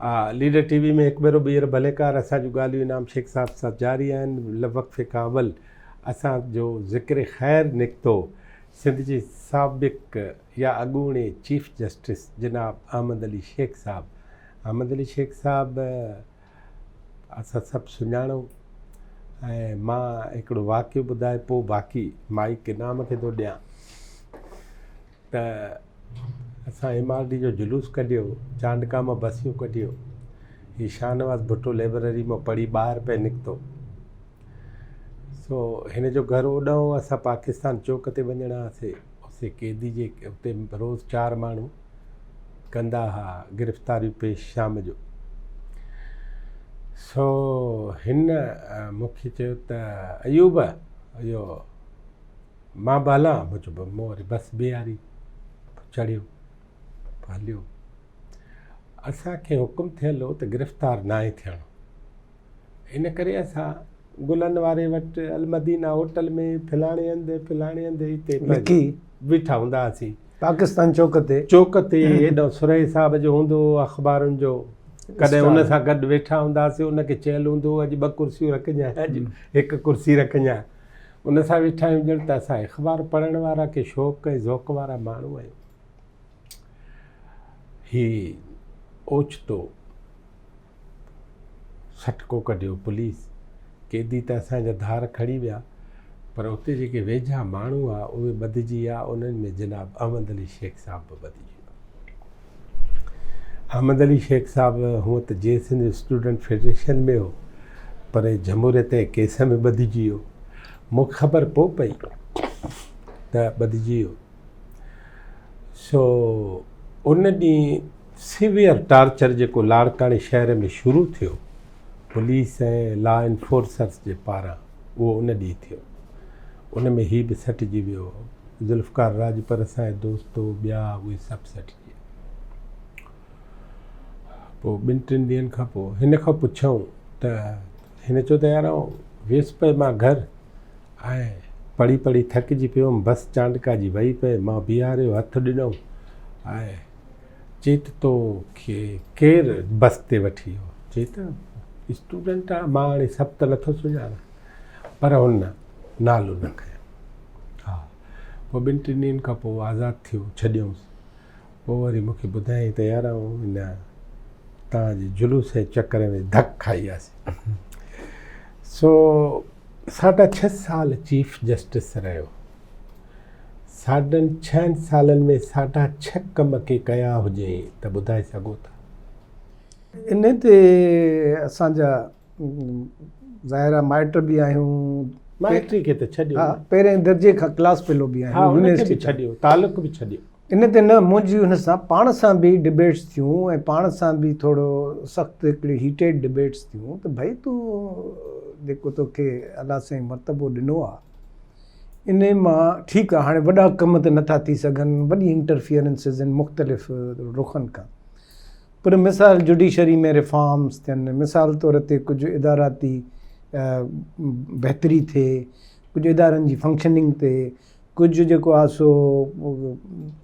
Leader ٽي V ۾ هڪ ڀيرو ٻيهر ڀليڪار اسان جون ڳالهيون انعام شيخ صاحب سان جاري آهن وقفي کان اول اسان جو ذڪر خير نڪتو سنڌ جي سابق يا اڳوڻي چيف جسٽس جناب احمد علي شيخ صاحب احمد علي شيخ صاحب اسان سڀ سڃاڻون ۽ مان هڪڙو واقعو ٻڌائي پوء باقي مائيڪ انعام کي ٿو ڏيان ته اسان ايم آر ڊي جو جلوس ڪڍيو، چانڊڪا مان بسيون ڪڍيو، هي شاهنواز ڀٽو لئبرري مان پڙهي ٻاهر پئي نڪتو. سو هن جو گهر اوڏانهن هو، اسان پاڪستان چوڪ تي وڃڻا هئاسي، اتي قيدي جي اتي روز چار ماڻهو ڪندا ها گرفتاريون پيش شام جو. سو هن مون کي چيو ته ايوب اهو مان به هلان؟ مون چيو مون وري بس بيهاري، چڙهيو هليو. اسان کي حڪم ٿيل هو ته گرفتار ناهي ٿيڻو، ان ڪري اسان گلن واري وٽ المدينه هوٽل ۾ فلاڻي هنڌ فلاڻي هنڌ هتي لڪي بيٺا هوندا هئاسين. پاڪستان چوڪ تي. چوڪ تي هيڏانهن سرهي صاحب جو هوندو هو اخبارن جو، ڪڏهن ان سان گڏ ويٺا هوندا هئاسين، ان کي چيل هوندو هو اڄ ٻه ڪرسيون رکجانء اڄ هڪ ڪرسي رکجانء. ان سان ويٺا آهيون ڄڻ ته اسان اخبار پڙهڻ وارا ڪي شوق ۽ ذوق وارا ماڻهو آهيون. هي اوچتو سٽڪو ڪڍيو پوليس قيدي ته اسان جا ڌار کڻي ويا پر اتي جيڪي ويجها ماڻهو هئا اهي ٻڌجي ويا انهن ۾ جناب احمد علي شيخ صاحب به ٻڌجي ويو. احمد علي شيخ صاحب هونء ته جي سنڌ اسٽوڊنٽ فيڊريشن ۾ هو پر جمهوريت جي ڪيس ۾ ٻڌجي ويو. مون کي خبر پوء پئي ته ٻڌجي ويو. سو ان ڏينهن سيويئر ٽارچر جيڪو لاڙڪاڻي شهر ۾ شروع ٿيو پوليس ۽ لا انفورسرس جي پاران اهو ان ڏينهن ٿيو. ان ۾ هي به سٽجي ويو. ذوالفقار راڄپر اسان جو دوست هو، ٻيا اهي سڀ سٽجي ويا. پوء ٻن ٽن ڏينهن کان پوء هن کان پڇيائون ته هن چيو ته يار آئون ويس پئي مان گهر ۽ پڙهي پڙهي ٿڪجي پيو هوم، بس چانڊڪا جي وئي پئي، مان بيهاريو هٿ ڏنم ۽ چي ته تو کي ڪير بس تي وٺي ويو؟ چي ته اسٽوڊنٽ آهيان مان هاڻي سڀ ته نٿو سڃاڻان پر هن نالو نه کنيو. ها پوء ٻن ٽن ڏينهن کان پوء آزاد ٿيو ڇڏيائونس. پوء وري مون کي ٻڌايائين ته يار آئون هن توهان جي جلوس جي چڪر ۾ ڌڪ کائي وياسين. سو ساڍا ڇهه سال چيف جسٽس رهيو. ساڍن ڇهن سالن ۾ ساڍا ڇهه ڪم ڪي ڪيا هجين ته ٻڌائي سگهو ٿا؟ انهي تي اسان جا ظاهر آهي مائٽ به آهيون. مائٽي کي ته ڇڏيو. ها پهرين درجي کان ڪلاس فيلو به آهيون. ها ان کي به ڇڏيو تعلق به ڇڏيو. ان تي نه منهنجي ان سان پاڻ سان به ڊبيٽس ٿيون ۽ پاڻ سان به ٿورو سخت هڪڙي هيٽيڊ ڊبيٽس ٿيون ته ڀئي تون جيڪو توکي الله سائين مرتبو ڏنو آهي انهي مان ٺيڪ آهي هاڻي وڏا ڪم ته نٿا ٿي سگهن وڏي انٽرفيئرنسز آهن مختلف رخن کان پر مثال جڊيشري ۾ ريفارمز ٿين مثال طور تي ڪجهه اداراتي بهتري ٿئي ڪجهه ادارن جي فنڪشننگ تي ڪجهه جيڪو آهي سو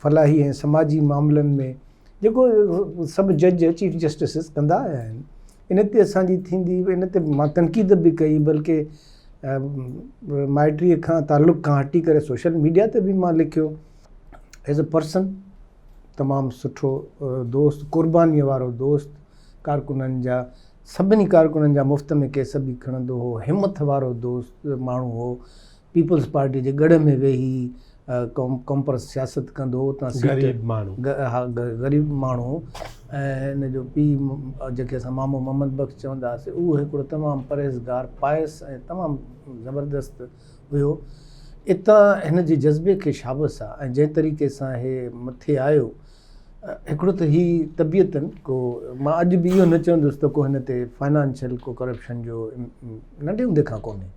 فلاحي ۽ سماجي معاملن ۾ جيڪو سڀ جج چيف جسٽسز ڪندا آيا آهن ان تي اسانجي ٿيندي ان تي مان تنقيد به ڪئي بلڪه مائٽري کان تعلق کان هٽي ڪري سوشل ميڊيا تي به مان لکيو ايز اي پرسن تمام سٺو دوست قرباني وارو دوست ڪارڪنن جا سڀني ڪارڪنن جا مفت ۾ ڪيس به کڻندو هو همٿ وارو دوست ماڻهو هو پيپلز پارٽي جي ڳڙهه ۾ ويهي قومپرست سياست ڪندو هو اتان سيٽ غريب ماڻهو ها غريب ماڻهو ۽ هن جو پيء جنهن کي اسان مامو محمد بخش چوندا هئاسين اهو هڪڙو تمام پرهيزگار پائس ۽ تمام زبردست هيو اتان هن جي جذبي کي شابس آ ۽ جنهن طريقي سان هي مٿي آيو هڪڙو ته هي طبيعتن ڪو مان اڄ به اهو نه چوندس ته ڪو هن تي فائنانشل ڪو ڪرپشن جو ننڍي هوندي کان ڪونهي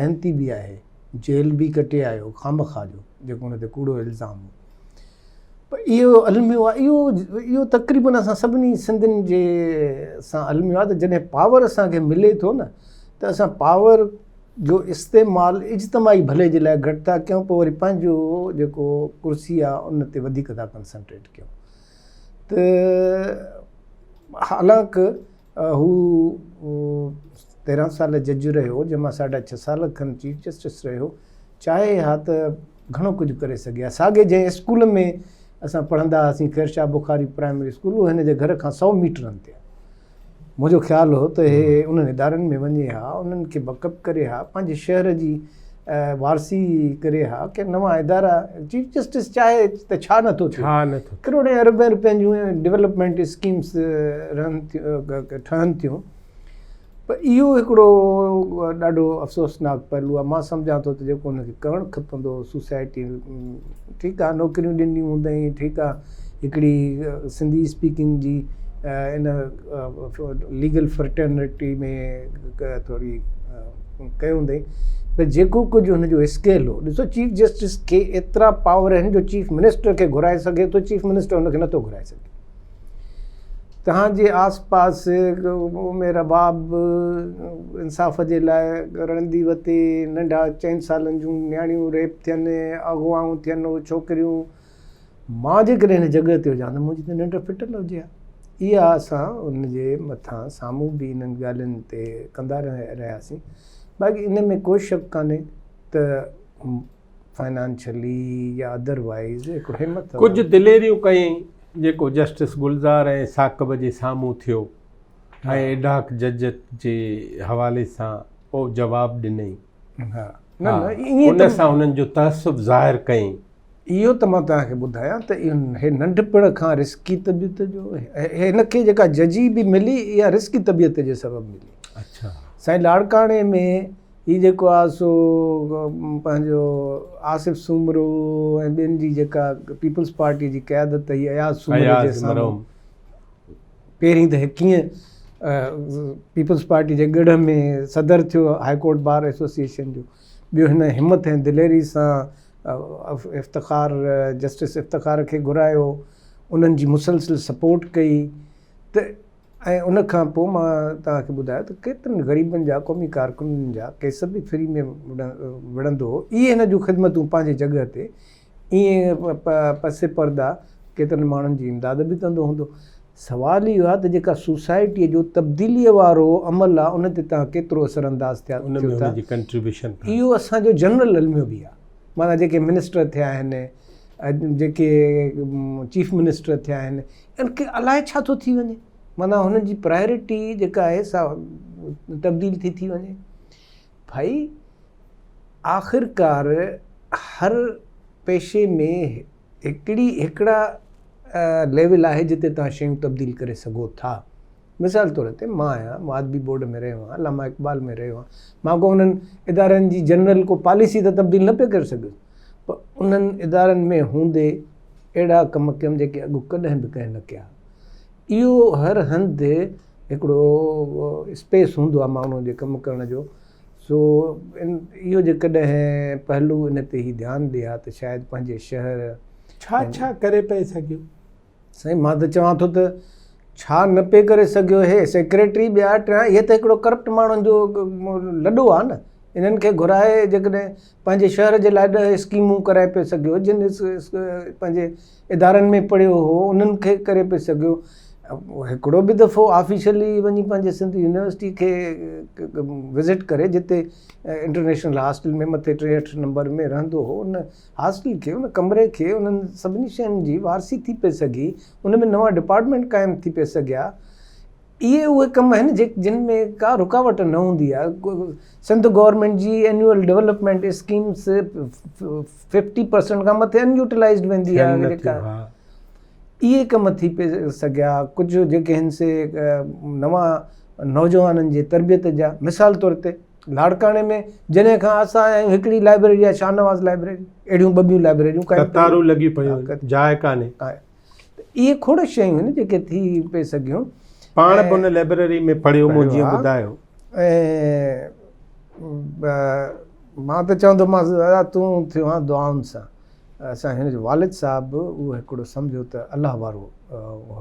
محنتي به آهي، جيل به ڪٽي آيو خامخواه جو جيڪو ان تي ڪوڙو الزام هو. پر اهو الميو آهي اهو اهو تقريبن اسان سڀني سنڌين جي سان الميو آهي ته جڏهن پاور اسان کي ملي ٿو نه ته اسان پاور جو استعمال اجتماعي ڀلي جي لاء گهٽ ٿا ڪيون پوء وري پنهنجو جيڪو ڪرسي آهي ان تي وڌيڪ ٿا ڪنسنٽريٽ ڪيون ته. حالانڪ هو 13 سال جج رهيو، جنهن مان ساڍا ڇهه سال کن چيف جسٽس رهيو، چاهي ها ته گهڻو ڪجهه ڪري سگهي ها. ساڳئي جنهن اسڪول ۾ اسان پڙهندا هئاسين خير شاهه بخاري پرائمري اسڪول، اهو هن جي گهر کان سئو ميٽرن تي آهي. منهنجو خيال هو ته هي انهن ادارن ۾ وڃي ها، انهن کي بڪ اپ ڪري ها، پنهنجي شهر جي وارثي ڪري ها، ڪي نوان ادارا، چيف جسٽس چاهي ته ڇا نه ٿو ٿئي، ڪروڙين اربين روپين جون ڊولپمينٽ اسڪيمس رهن ٿيون، ٺهن ٿيون، پر اهو هڪڙو ڏاڍو افسوسناڪ پهلو آهي. مان سمجهان ٿو ته جيڪو هن کي ڪرڻ کپندو هو سوسائٽي ٺيڪ آهي نوڪريون ڏنيون هوندائين، ٺيڪ آهي هڪڙي سنڌي اسپيڪنگ جي ان ليگل فرٽرنٽي ۾ ٿوري ڪيو هوندائين، پر جيڪو ڪجهه هن جو اسڪيل هو، ڏسو چيف جسٽس کي ايترا پاور آهن جو چيف منسٽر کي گهرائي سگهي ٿو، چيف منسٽر هن کي نٿو گهرائي سگهي. توهان جي آس پاس ام رباب انصاف جي لاء رڙندي وتي، ننڍا چئن سالن جون نياڻيون ريپ ٿين، اغوائون ٿين، ڇوڪريون، مان جيڪڏهن هن جڳهه تي هجان ته منهنجي ته ننڊ ڦٽل هجي ها. اها اسان ان جي مٿان سامهون به انهن ڳالهين تي ڪندا رهياسين. باقي ان ۾ ڪو شڪ ڪانهي ته فائنانشلي يا ادر وائيز هڪ همت. ڪجهه دليريون ڪيائين جيڪو جسٽس گلزار ۽ ثاقب جي سامهون ٿيو ۽ ايڊهاڪ جج جي حوالي سان پوء جواب ڏنائين. ها نه نه ائين ان سان انهن جو تعصب ظاهر ڪيائين. اهو ته مان توهان کي ٻڌايان ته هي ننڍپڻ کان رسڪي طبيعت جو هن کي جيڪا ججي به ملي اها رسڪي طبيعت جي سبب ملي. اڇا. سائين لاڙڪاڻي ۾ هي جيڪو آ سو پنهنجو آصف سومرو ۽ ٻين جي جيڪا پيپلز پارٽي جي قيادت هئي اياز سومرو جي سامهون پهرين ته هي ڪيئن پيپلز پارٽي جي ڳڙهه ۾ صدر ٿيو هاء ڪورٽ بار ايسوسيئيشن جو، ٻيو هن همت ۽ دليري سان افتخار جسٽس افتخار کي گهرايو، انهن جي مسلسل سپورٽ ڪئي ته ۽ ان کان پوء مان توهان کي ٻڌايو ته ڪيترن غريبن جا قومي ڪارڪنن جا ڪيس به فري ۾ وڙهندو هو. اهي هن جون خدمتون پنهنجي جڳهه تي ائين پس پرده ڪيترن ماڻهن جي امداد به ڪندو هوندو. سوال اهو آهي ته جيڪا سوسائٽيء جو تبديليء وارو عمل آهي ان تي توهان ڪيترو اثر انداز ٿيا ان ۾ هن جي ڪنٽريبيوشن ڪانهي. اهو اسان جو جنرل الميو به آهي. معنيٰ جيڪي منسٽر ٿيا آهن، جيڪي چيف منسٽر ٿيا آهن، ان کي الائي ڇا ٿو ٿي وڃي. معنيٰ هنن جي پرائرٽي جيڪا آهي سا تبديل ٿي ٿي وڃي. ڀائي آخرڪار هر پيشي ۾ هڪڙي هڪڙا ليول آهي جتي توهان شيون تبديل ڪري سگهو ٿا. مثال طور تي مان آهيان، مان ادبي بورڊ ۾ رهيو آهيان، علامه اقبال ۾ رهيو آهيان، مان ڪو انهن ادارن جي جنرل ڪو پاليسي ته تبديل نه پيو ڪري سگهيس پر انهن ادارن ۾ هوندي اهڙا ڪم ڪيم جيڪي اڳ ڪڏهن به ڪنهن نه ڪيا. اهو هر هنڌ هڪڙو اسپيس هوندو آهي ماڻهو جي ڪم ڪرڻ جو، سو اهو جيڪڏهن پهلو ان تي هي ڌيان ڏي ها ته شايد پنهنجي شهر. ڇا ڇا ڪري پئي سگهيو؟ سائين مان ته چوان ٿو ته ڇا نه پئي ڪري سگهيو هي سيڪريٽري ٻيا ٽيان اهي ته هڪڙو ڪرپٽ ماڻهن جو لڏو آهي نه انهن کي گهرائي جيڪڏهن پنهنجي شهر جي لاء 10 اسڪيمون ڪرائي پئي سگهيو جن پنهنجي ادارن ۾ پڙهيو هو انهن کي ڪري پئي سگهيو. هڪڙو به دفعو آفيشلي وڃي پنهنجي سنڌ يونيورسٽي کي وزٽ ڪري جتي انٽرنيشنل هاسٽل ۾ مٿي 63 نمبر ۾ رهندو هو ان هاسٽل کي ان ڪمري کي انهن سڀني شين جي وارثي ٿي پئي سگهي ان ۾ نوان ڊپارٽمينٽ قائم ٿي پئي سگهيا. اهي اهي ڪم آهن جن ۾ ڪا رڪاوٽ نه هوندي آهي. سنڌ گورنمينٽ جي اينيول ڊولپمينٽ اسڪيمس 50% کان مٿي ان يوٽيلائزڊ ويندي آهي جيڪا اهي ڪم ٿي پئي سگهيا. ڪجهه جيڪي آهن سي نوان نوجوانن جي تربيت جا مثال طور تي لاڙڪاڻي ۾ جڏهن کان اسان آيا آهيون هڪڙي لائبريري آهي شاهنواز لائبريري، اهڙيون ٻه ٻيون لائبريريون قائم ڪيون. قطارون لڳيون پيون آهن، جاء ڪانهي. ته اهي کوڙ شيون آهن جيڪي ٿي پئي سگهيون. پاڻ به ان لائبريري ۾ پڙهيو مون جيئن ٻڌايو. ۽ مان ته چوندومانس دادا تون ٿيو آن دعائن سان. اسان هن جو والد صاحب به اهو هڪڙو سمجهو ته الله وارو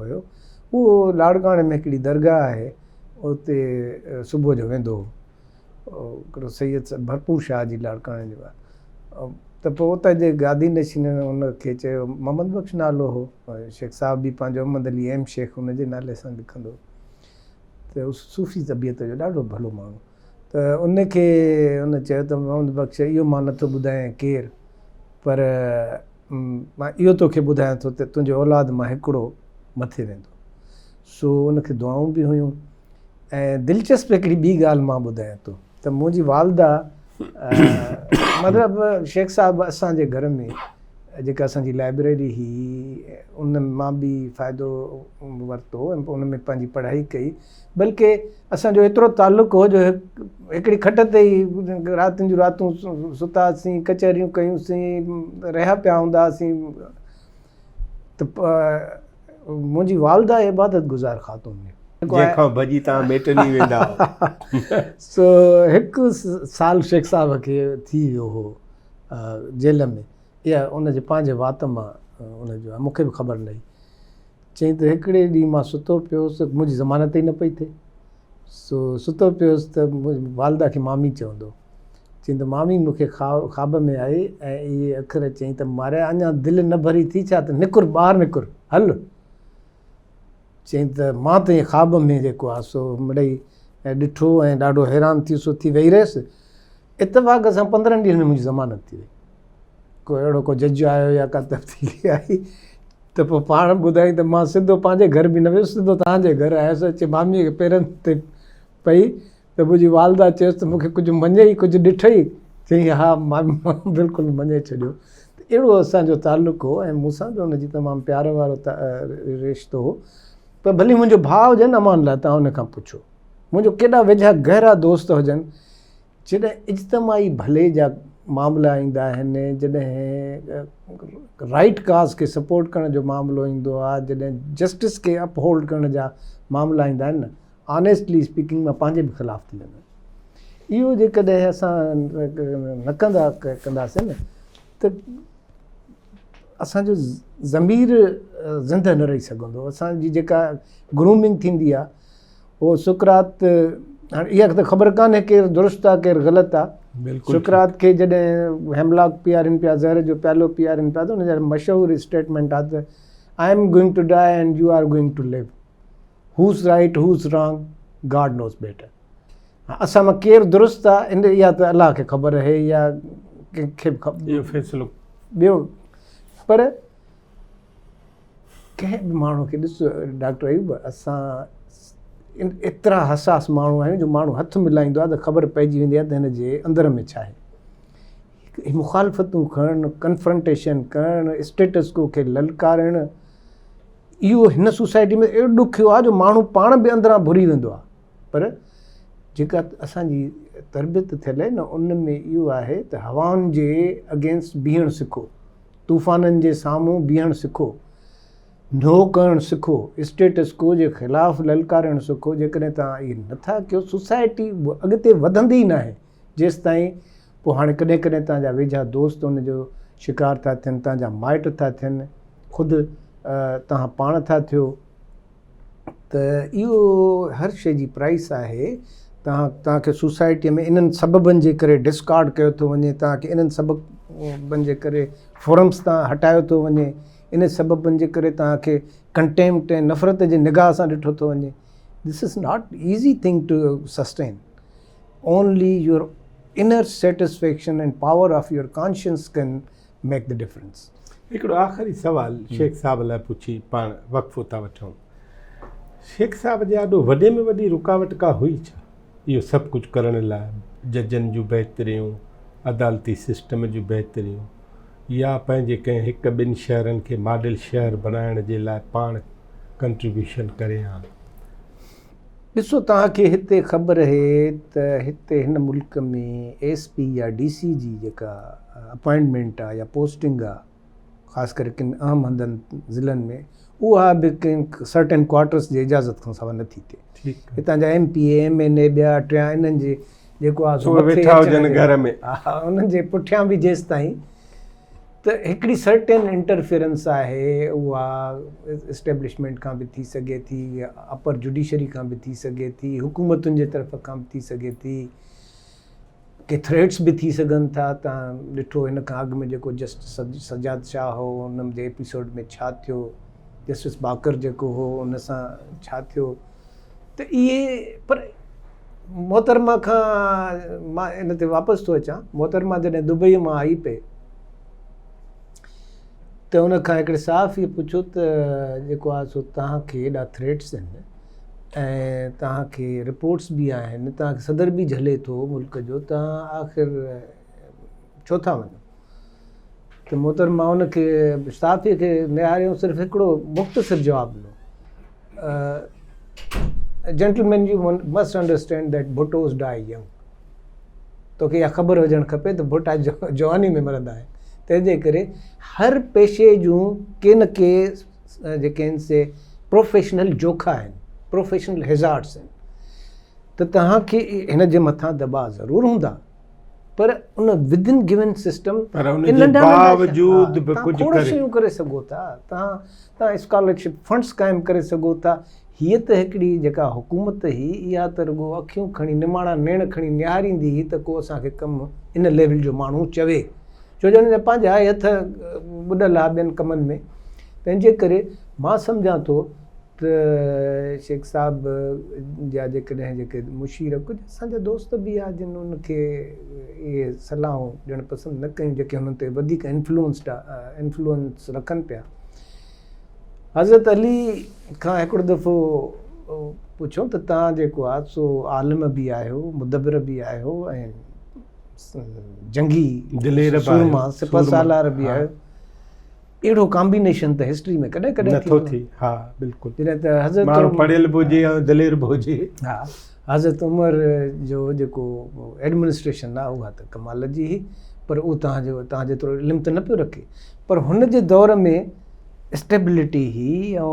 هيو. اهو لاڙڪاڻي ۾ هڪڙي درگاهه آهي اتي صبح جو ويندو هو. هڪڙو سيد صاحب ڀرپور شاهه جي لاڙڪاڻي جو آهي. ته پوء اتان جي گادي نشينن ان کي چيو، محمد بخش نالو هو، شيخ صاحب به پنهنجو احمد علي ايم شيخ ان جي نالي سان لکندو هو ته صوفي طبيعت جو ڏاڍو ڀلو ماڻهو ته ان کي ان چيو ته محمد بخش اهو مان نٿو ٻڌايان ڪير پر مان اهو توکي ٻڌايان ٿو ته تنهنجي اولاد مان هڪڙو مٿي ويندو. سو ان کي دعائون به هيون ۽ دلچسپ هڪڙي ٻي ڳالهه مان ٻڌايان ٿو ته منهنجي والده مطلب شيخ صاحب اسان جي گهر ۾ جيڪا اسان جي لائبريري هئي ان مان به فائدو ورتو ۽ ان ۾ پنهنجي پڙهائي ڪئي بلڪه اسان جو ايترو تعلق هو جو هڪڙي کٽ تي ئي راتين جون راتون ستاسين ڪچهريون ڪيونسين رهيا پيا هوندا هئاسين ته منهنجي والده عبادت گذار خاتون هئي. جنهن کان ڀڄي توهان ميٽني ويندا هئو. سو هڪ سال شيخ صاحب کي ٿي ويو هو جيل ۾ اها ان جي پنهنجي وات مان ان جو مون کي به خبر نه هئي. چيائين ته هڪڙي ڏينهن مان ستو پيو هوس منهنجي ضمانت ئي نه پئي ٿئي سو ستو پيو هوس ته والده کي مامي چوندو هو. چيائين ته مامي مون کي خواب ۾ آئي ۽ اهي اکر چيائين ته ماريا اڃا دل نه ڀري ٿي ڇا ته نڪر ٻاهر نڪر هل. چيائين ته مان ته ائين خواب ۾ جيڪو آهي سو مڙئي ڏٺو ۽ ڏاڍو حيران ٿي سو ٿي ويهي رهيس. اتفاق سان 15 ڏينهن ۾ منهنجي ضمانت ٿي وئي. ڪو اهڙو ڪو جج آيو يا ڪا تبديلي آئي ته پوء پاڻ ٻڌائين ته مان سڌو پنهنجي گهر به نه ويس سڌو توهان جي گهر آيس اچي ماميء کي پيرن تي پئي ته منهنجي والده چيس ته مون کي ڪجهه مڃيئي ڪجهه ڏٺئي؟ چيائين ها مامي مان بلڪل مڃي ڇڏيو. ته اهڙو اسان جو تعلق هو ۽ مون سان به ان جي تمام پيار وارو رشتو هو. پر ڀلي منهنجو ڀاء هجي نه امان الله توهان ان کان پڇو. منهنجو ڪيڏا ويجها گهرا دوست هجن جڏهن اجتماعي ڀلي جا معاملا ايندا آهن، جڏهن رائيٽ ڪاز کي سپورٽ ڪرڻ جو معاملو ايندو آهي، جڏهن جسٽس کي اپ هولڊ ڪرڻ جا معاملا ايندا آهن نه آنيسٽلي اسپيڪنگ مان پنهنجي به خلاف ٿي ويندو آهيان. اهو جيڪڏهن اسان نه ڪندا ڪنداسين نه ته اسان جو ضمير زنده نه رهي سگهندو. اسان جي جيڪا گرومنگ ٿيندي آهي اهو سقراط هاڻي اها ته خبر ڪانهي ڪير درست آهي ڪير غلط آهي. سقراط کي جڏهن هيملاڪ پيارين پيا زهر جو پيالو پيارين پيا ته ان جا مشهور اسٽيٽمينٽ آهي ته I am going to die and you are going to live. Who's right who's wrong God knows better. اسان مان ڪير درست آ ان اها ته الله کي خبر آهي يا ڪنهن کي به خبر اهو فيصلو ٻيو پر ڪنهن به ماڻهو کي ڏس ڊاڪٽر ايوب اسان ايترا حساس ماڻهو آهيون جو ماڻهو هٿ ملائيندو آهي ته خبر پئجي ويندي آهي ته هن جي اندر ۾ ڇا آهي. مخالفتون کڻڻ ڪنفرنٽيشن ڪرڻ اسٽيٽس ڪو کي للڪارڻ اهو هن سوسائٽي ۾ اهڙو ڏکيو آهي جو ماڻهو پاڻ به اندران ڀري ويندو آهي پر جيڪا اسان جي تربيت ٿيل آهي نه ان ۾ اهو آهي ته هوائن جي اگينسٽ بيهڻ سکو، طوفانن جي سامهون بيهڻ سکو، نو ڪرڻ سکو، اسٽيٽس ڪو جي خلاف للڪارڻ سکو، جيڪڏهن توهان اهي نٿا ڪيو سوسائٽي اڳتي وڌندي ئي ناهي جيستائين پوء هاڻي ڪڏهن ڪڏهن توهان جا ويجها دوست ان جو شڪار ٿا ٿين، توهان جا مائٽ ٿا ٿين، خود توهان پاڻ ٿا ٿيو ته اهو هر شيء جي پرائس آهي. توهان توهان کي سوسائٽيء ۾ انهن سببن جي ڪري ڊسڪارڊ ڪيو ٿو وڃي، توهان کي انهن سببن جي ڪري فورمز تان هٽايو ٿو وڃي، انهن سببن جي ڪري توهان کي ڪنٽيمپٽ ۽ نفرت جي نگاهه سان ڏٺو ٿو وڃي. This is not easy thing to sustain. Only your inner satisfaction and power of your conscience can make the difference. هڪڙو آخري سوال شيخ صاحب لاء پڇي پاڻ وقفو ٿا وٺون. شيخ صاحب جي آڏو وڏي ۾ وڏي رڪاوٽ ڪا هئي ڇا؟ اهو سڀ ڪجهه ڪرڻ لاء ججن جون بهتريون، عدالتي سسٽم جون بهتريون يا پنهنجي ڪنهن هڪ ٻن شهرن کي ماڊل شهر بڻائڻ جي لاء پاڻ ڪنٽريبيوشن ڪري ها؟ ڏسو توهان کي هتي خبر اهي ته هتي هن ملڪ ۾ ايس پي يا ڊي سي جي جيڪا اپائنٽمينٽ آ يا پوسٽنگ آ خاص ڪري ڪن اهم هنڌن ضلعن ۾ اها به ڪنهن سرٽن ڪوارٽرس جي اجازت کان سواء نٿي ٿئي. هتان جا M P A, M N A ٻيا ٽيان انهن جي جيڪو آ سو ويٺا هجن گهر ۾. ها انهن جي پٺيان به جيستائين ته هڪڙي سرٽين انٽرفيئرنس آهي اها اسٽيبلشمينٽ کان به ٿي سگهي ٿي، اپر جوڊيشري کان به ٿي سگهي ٿي، حڪومتن جي طرف کان به ٿي سگهي ٿي. ڪي ٿريٽس به ٿي سگهن ٿا. توهان ڏٺو هن کان اڳ ۾ جيڪو جسٽس سجاد شاهه هو ان جي ايپيسوڊ ۾ ڇا ٿيو، جسٽس باقر جيڪو هو ان سان ڇا ٿيو ته اهي پر محترمه کان مان ان تي واپس ٿو اچان. محترمه جڏهن دبئي مان آئي پئي ته ان کان هڪڙي صحافي پڇيو ته جيڪو آهي سو توهان کي ايڏا ٿريٽس آهن ۽ توهان کي رپورٽس به آهن، توهان کي صدر به جهلي ٿو ملڪ جو، توهان آخر ڇو ٿا وڃو؟ ته محترمه ان کي صحافي کي نهاريو صرف هڪڙو مختصر جواب ڏنو، gentlemen you must understand that Bhuttos die young. توکي اها خبر هجڻ کپي ته ڀٽا جواني ۾ مرندا آهن، تنهن جي ڪري هر پيشي جون ڪي نه ڪي جيڪي آهن سي پروفيشنل جوکا آهن، پروفيشنل هيزارڊس آهن ته توهان کي هن جي مٿان دٻاء ضرور هوندا پر ان ودن گيون سسٽم پر ان جي باوجود به ڪجهه کوڙ شيون ڪري سگهو ٿا، توهان توهان اسڪالرشپ فنڊس قائم ڪري سگهو ٿا. هيء ته هڪڙي جيڪا حڪومت هئي اها ته رڳو اکيون کڻي نماڻا نيڻ کڻي نهاريندي هئي ته ڪو اسان کي ڪم ان ليول جو ماڻهو چوي ڇو جو انهن جا پنهنجا ئي هٿ ٻڏل ها ٻين ڪمن ۾ تنهن جي ڪري مان سمجهان ٿو ته شيخ صاحب جا جيڪڏهن جيڪي مشير ڪجهه اسان جا دوست به ها جن ان کي اهي صلاحون ڏيڻ پسند نه ڪيون جيڪي هنن تي وڌيڪ انفلوئنسڊ انفلوئنس رکن پيا. حضرت علي کان هڪڙو دفعو پڇيو ته توهان جيڪو آهي سو عالم به آهيو، مدبر به آهيو ۽ جنگي دلير به آهيو، سورما، سپهه سالار به آهيو. اهڙو ڪامبينيشن ته هسٽري ۾ ڪڏهن ڪڏهن نٿو ٿئي. ها بلڪل. جڏهن ته حضرت ماڻهو پڙهيل به هجي ۽ دلير به هجي. ها حضرت عمر جو جيڪو ايڊمنسٽريشن آهي اها ته ڪمال جي هئي پر اهو توهان جو توهان جيترو علم ته نه پيو رکي پر هن جي دور ۾ اسٽيبلٽي هئي ۽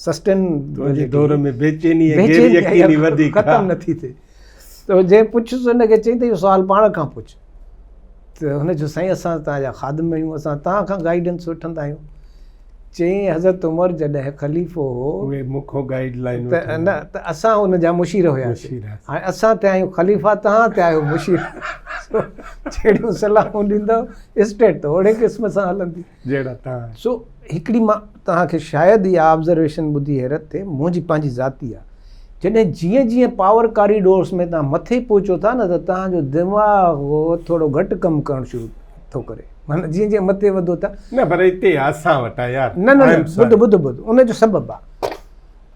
سسٽين تنهنجي دور ۾ بيچيني ۽ غير يقيني وڌيڪ ختم نه ٿي ٿئي. ته جنهن پڇيس ان کي چيائين ته اهو سوال پاڻ کان پڇ. ته هن چيو سائين اسان توهان جا خادم آهيون اسان توهان کان گائيڊنس وٺندا آهيون. چيائين حضرت عمر جڏهن خليفو هو اهي مون کان گائيڊ لائين ته نه ته اسان ان جا مشير هياسين هاڻي اسان ٿيا آهيون خليفا توهان ٿيا آهيو مشير جهڙيون صلاحون ڏيندؤ اسٽيٽ ته اوهڙي قسم سان هلندي جهڙا توهان سو هڪڙي مان توهان کي شايد اها آبزرويشن ٻڌي حيرت ٿئي منهنجي پنهنجي ذاتي آهي جڏهن جيئن جيئن پاور ڪاريڊورس ۾ توهان مٿي پهچو ٿا نه ته توهان جو دماغ ٿورو گهٽ ڪم ڪرڻ شروع ٿو ڪري معنيٰ جيئن جيئن مٿي وڌو ٿا. نه پر اتي اسان وٽ آ يار. نه نه نه ٻڌ ٻڌ ٻڌ ان جو سبب آ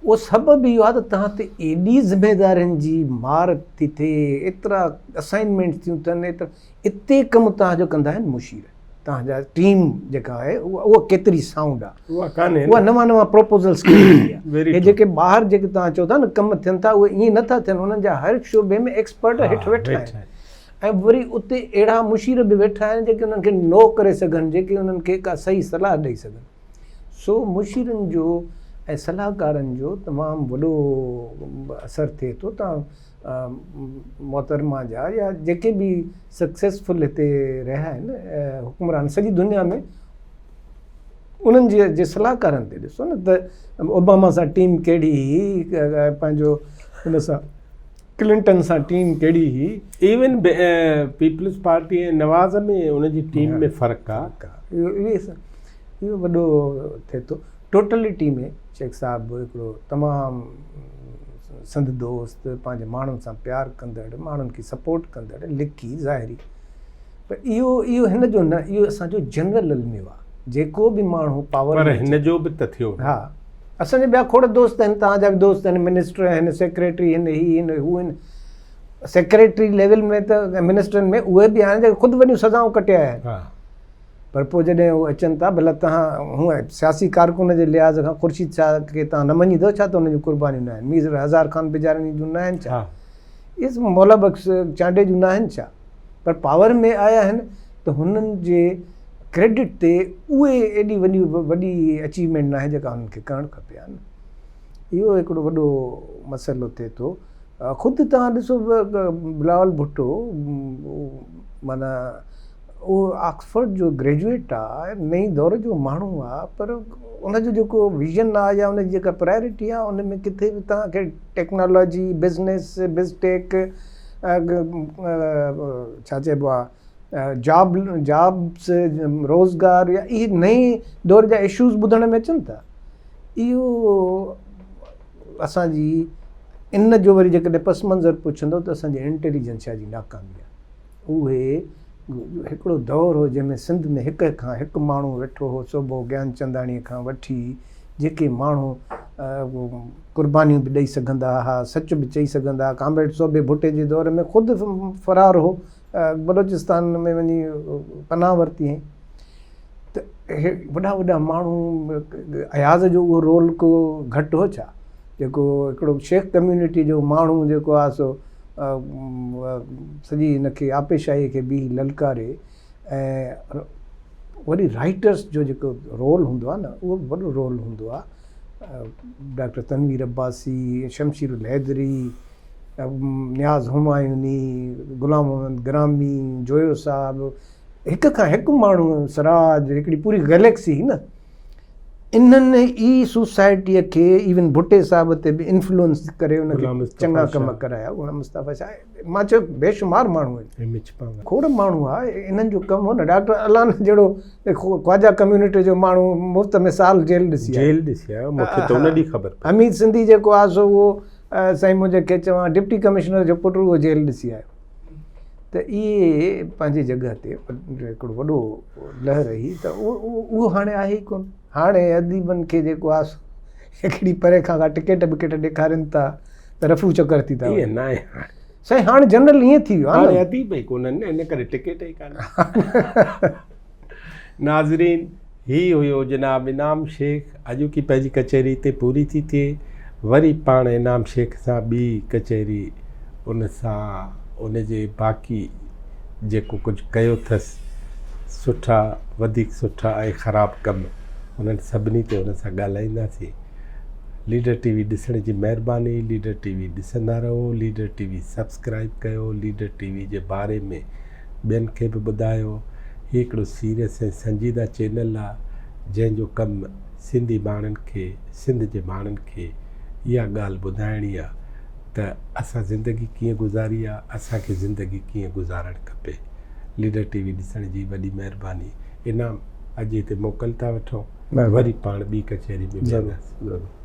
اهو سبب اهو آ ته توهان تي ايڏي ذميدارين جي مار ٿي ٿئي ايترا اسائنمينٽس ٿيون ٿين ايترا اتي ڪم توهان جو ڪندا آهن مشير توهان جا ٽيم جيڪا آهي اها ڪيتري سائونڊ آ اها ڪانهي اها نوان نوان پروپوزلس کڻي ايندي آ هي جيڪي ٻاهر جيڪي توهان چئو ٿا نه ڪم ٿين ٿا اهي ائين نه ٿا ٿين انهن جا هر شعبي ۾ ايڪسپرٽ هيٺ ويٺا آهن ۽ وري اتي اهڙا مشير به ويٺا آهن جيڪي انهن کي نو ڪري سگهن، جيڪي انهن کي ڪا صحيح صلاح ڏئي سگهن. سو مشيرن جو ۽ صلاحڪارن جو تمام وڏو اثر ٿئي ٿو. تان محترمه جا يا جيڪي به سڪسيسفل هتي رهيا آهن حڪمران سڄي دنيا ۾ انهن جي جي صلاحڪارن تي ڏسو نه ته اوباما سان ٽيم ڪهڙي هئي پنهنجو ان سان ڪلنٽن سان ٽيم ڪهڙي هئي؟ ايون پيپلز پارٽي ۽ نواز ۾ ان جي ٽيم ۾ فرق آ. اهو وڏو ٿئي ٿو. ٽوٽلٽي ۾ شيخ صاحب هڪڙو تمام سنڌ دوست، پنهنجي ماڻهن سان پيار ڪندڙ، ماڻهن کي سپورٽ ڪندڙ، لڪي ظاهري پر اهو اهو هن جو نه اهو اسان جو جنرل الميو آ. جيڪو به ماڻهو پاور پر هن جو به ته ٿيو. ها اسان جا ٻيا کوڙ دوست آهن، توهان جا به دوست آهن، منسٽر آهن، سيڪريٽري آهن، هي آهن، هو آهن. سيڪريٽري ليول ۾ ته منسٽرن ۾ اهي به آهن جيڪي خود وڏيون سزائون ڪٽي آيا آهن. پر پوء جڏهن هو اچن ٿا ڀلا توهان هونء سياسي ڪارڪن جي لحاظ کان خورشيد شاهه کي توهان نه مڃيندؤ ڇا ته ان جون قربانيون نه آهن؟ مير هزار خان بجارڻي جون نه آهن ڇا؟ اهي سڀ مولا بخش چانڊيي جون نه آهن ڇا؟ پر پاور ۾ آيا آهن ته هنن جي ڪريڊٽ تي اهي ايڏي وڏي وڏي اچيومينٽ ناهي جيڪا هنن کي ڪرڻ کپي ها نه. اهو هڪڙو وڏو مسئلو ٿئي ٿو. خود توهان ڏسو بلاول ڀٽو معنيٰ اهو آڪسفورڊ جو گريجوئيٽ آ، نئين دور جو ماڻهو آ پر ان جو جيڪو ويزن آ يا ان جي جيڪا پرائرٽي آ ان ۾ ڪٿي به توهان کي ٽيڪنالاجي، بزنس، بزٽيڪ، ڇا چئبو آ جاب جابس روزگار يا اهي نئين دور جا اشوز ٻڌڻ ۾ اچن ٿا اهو اسان جي ان جو وري جيڪڏهن پس منظر پڇندو ته اسان جي انٽيليجنسيا جي ناڪامي آهي اهي هڪڙو دور هو جنهن ۾ سنڌ ۾ هڪ کان هڪ ماڻهو ويٺو هو سوڀو گيانچنداڻي کان وٺي جيڪي ماڻهو قربانيون به ڏئي سگهندا ها سچ به چئي سگهندا ها ڪامريڊ سوڀي ڀٽي جي دور ۾ خود فرار هو بلوچستان ۾ وڃي پناهه ورتي هئائين ته وڏا وڏا ماڻهو اياز جو اهو رول ڪو گهٽ هو ڇا جيڪو هڪڙو شيخ ڪميونٽي جو ماڻهو جيڪو آهي سو سڄي هن کي آپيشاهي کي بيهي للڪاري ۽ وري رائٽرس جو جيڪو رول هوندو آهي نه اهو به وڏو رول هوندو آهي ڊاڪٽر تنوير عباسي شمشير الحيدري نياز همايوني غلام محمد گرامي جويو صاحب هڪ کان هڪ ماڻهو سراج هڪڙي پوري گيليڪسي هئي نه انهن ئي سوسائٽيء کي ايون ڀٽي صاحب تي به انفلوئنس ڪري ان کي چڱا ڪم ڪرايا غلام مصطفيٰ شاهه مان چيو بيشمار ماڻهو آهن کوڙ ماڻهو ها انهن جو ڪم هو نه ڊاڪٽر الانا جهڙو خواجا ڪميونٽي جو ماڻهو مفت ۾ سال جيل ڏسي آيو جيل ڏسي آيو مون کي ته ان ڏينهن خبر پئي حميد سنڌي جيڪو آهي سو اهو سائين منهنجي کي چوان ڊپٽي ڪمشنر جو پٽ اهو جيل ڏسي آيو ته اهي پنهنجي جڳهه تي هڪڙو وڏو لهر هئي ته اهو هاڻي آهي ئي ڪونه هاڻي اديبن کي جيڪو آهي هڪڙي پري کان ڪا ٽڪيٽ بڪيٽ ڏيکارين ٿا ته رفو چڪر ٿي ٿا ائين ناهي هاڻي سائين هاڻي جنرل ائين ٿي ويو آهي هاڻي اديب ئي ڪونهن نه ان ڪري ٽڪيٽ ئي ڪانه ناظرين هي هيو جناب انعام شيخ اڄوڪي پنهنجي ڪچهري هتي پوري ٿي ٿئي وري پاڻ انعام شيخ سان ٻي ڪچهري ان سان ان جي باقي جيڪو ڪجهه ڪيو اٿس سٺا وڌيڪ سٺا ۽ خراب ڪم انهن سڀني تي ان سان ڳالهائينداسين ليڊر ٽي وي ڏسڻ جي مهرباني ليڊر ٽي وي ڏسندا رهو ليڊر ٽي وي سبسڪرائب ڪيو ليڊر ٽي وي جي باري ۾ ٻين کي به ٻڌايو. هي هڪڙو سيريس ۽ سنجيده چينل آ جنهن جو ڪم سنڌي ماڻهن کي سنڌ جي ماڻهن کي اها ڳالهه ٻڌائڻي آ ته اسان زندگي ڪيئن گذاري آ اسان کي زندگي ڪيئن گذارڻ کپي. ليڊر ٽي وي ڏسڻ جي وڏي مهرباني. انعام اڄ هتي موڪل ٿا وٺون وري پاڻ ٻي ڪچهري ۾ ملنداسين.